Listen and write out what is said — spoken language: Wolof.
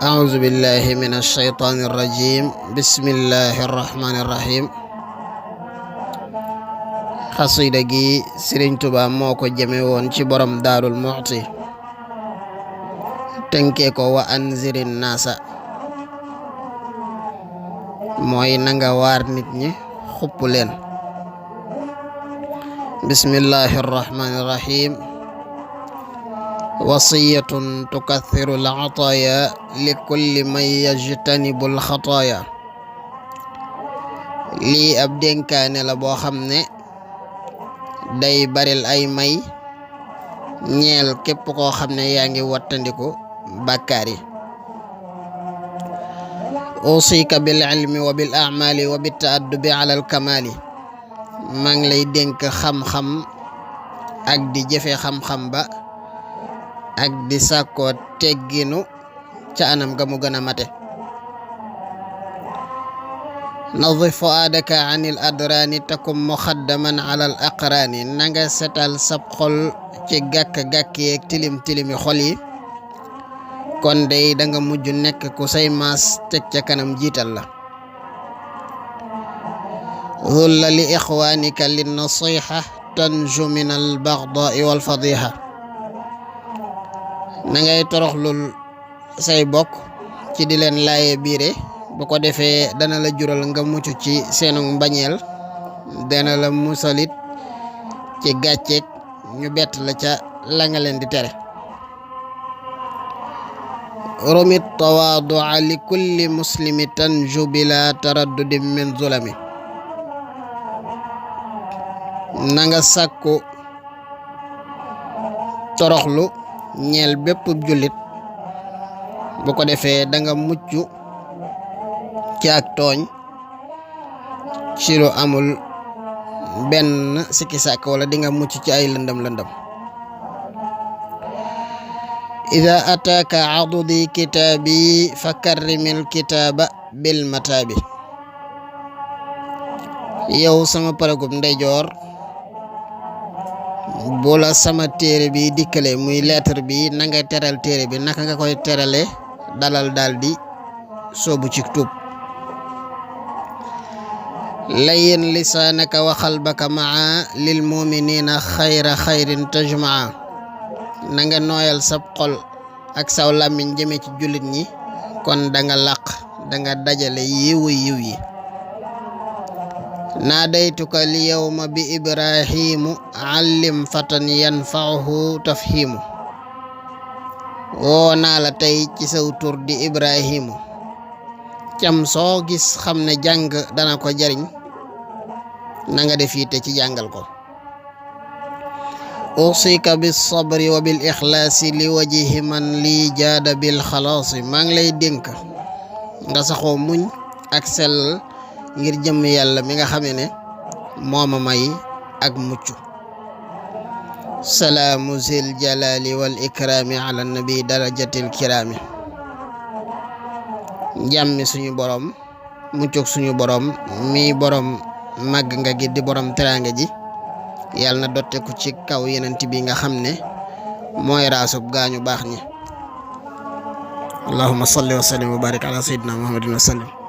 أعوذ بالله من الشيطان الرجيم بسم الله الرحمن الرحيم xasida gi Sëriñ Tuubaa moo ko jëme woon ci borom Daarul Muxti tënkee ko wa anzirin naasa mooy nanga waar nit ñi xupp leen. bismillahi arrahmani irrahim wasiyatun tukathiru al-ataaya li kulli man yajtanibu al-xataaya. lii ab dénkaane la boo xam ne day baril ay may ñeel képp koo xam ne yaa ngi wattandiku bàkkaar yi. usika bil ilmi wa bil a'mali wa bit ta'addubi ala al kamali. maa ngi lay dénk xam-xam ak di jëfe xam-xam ba ak di sàkkoo tegginu ca anam ga mu gën a mate. nadif fuaadaka an il adraani takum muxaddaman ala al aqraani. nanga setal sab xol ci gàkk-gàkk yeeg tilim-tilimi xol yi kon day danga mujj nekk ku say maas teg ca kanam jiital la. zulla li ixwaanika lin nasiha tanju min al bagdaai wal fadiha. na ngay toroxlul say bokk ci di leen laaye biire bu ko defee dana la jural nga mucc ci seenu mbañeel, dana la musalit ci gàcceeg ñu bett la ca la nga leen di tere. rumit tawaadua li kulli muslimi tanju bila taraddudin min zulami. na nga sàkku toroxlu ñeel bépp jullit bu ko defee danga mucc ci ak tooñ ci lu amul benn sikki sàkk wala dinga mucc ci ay lëndëm ida ataaka adudi kitaabi fa karrimil kitaaba bil mataabi. yow sama paragub ndeyjoor bu la sama téere bi dikkale muy lettre bi na nga teral téere bi naka nga koy terale dalal daldi soobu ci tuub. layyin lisaanaka wa xalbaka maa lil muminina xayra xayrin tajmaa. na nga nooyal sab xol ak saw làmmiñ jëme ci jullit ñi kon danga làq danga dajale yiwu yiw yi. naadaytuka li yawma bi ibrahimu allim fatan yanfa'uhu tafhimu. woo naa la tey ci saw tur di ibrahimu cam soo gis xam ne jàng dana ko jariñ na nga def yitte ci jàngal ko. usika bis sabri wa bil ixlaasi li wajihi man lii jaada bil xalaasi. maa ngi lay dénk nga saxoo muñ ak sell ngir jëm yàlla mi nga xame ne mooma may ak mucc. salaamu zil jalali wal ikraami ala nabi darajatil kiraami. jàmmi suñu borom muccug suñu borom mi borom màgg nga gi di borom teraanga ji yàlla na dotteku ci kaw yenent bi nga xam ne mooy raasub gaañu baax ñi. allahumma salli wa sallim wa barik ala sayyidina muhammadin wa sallim.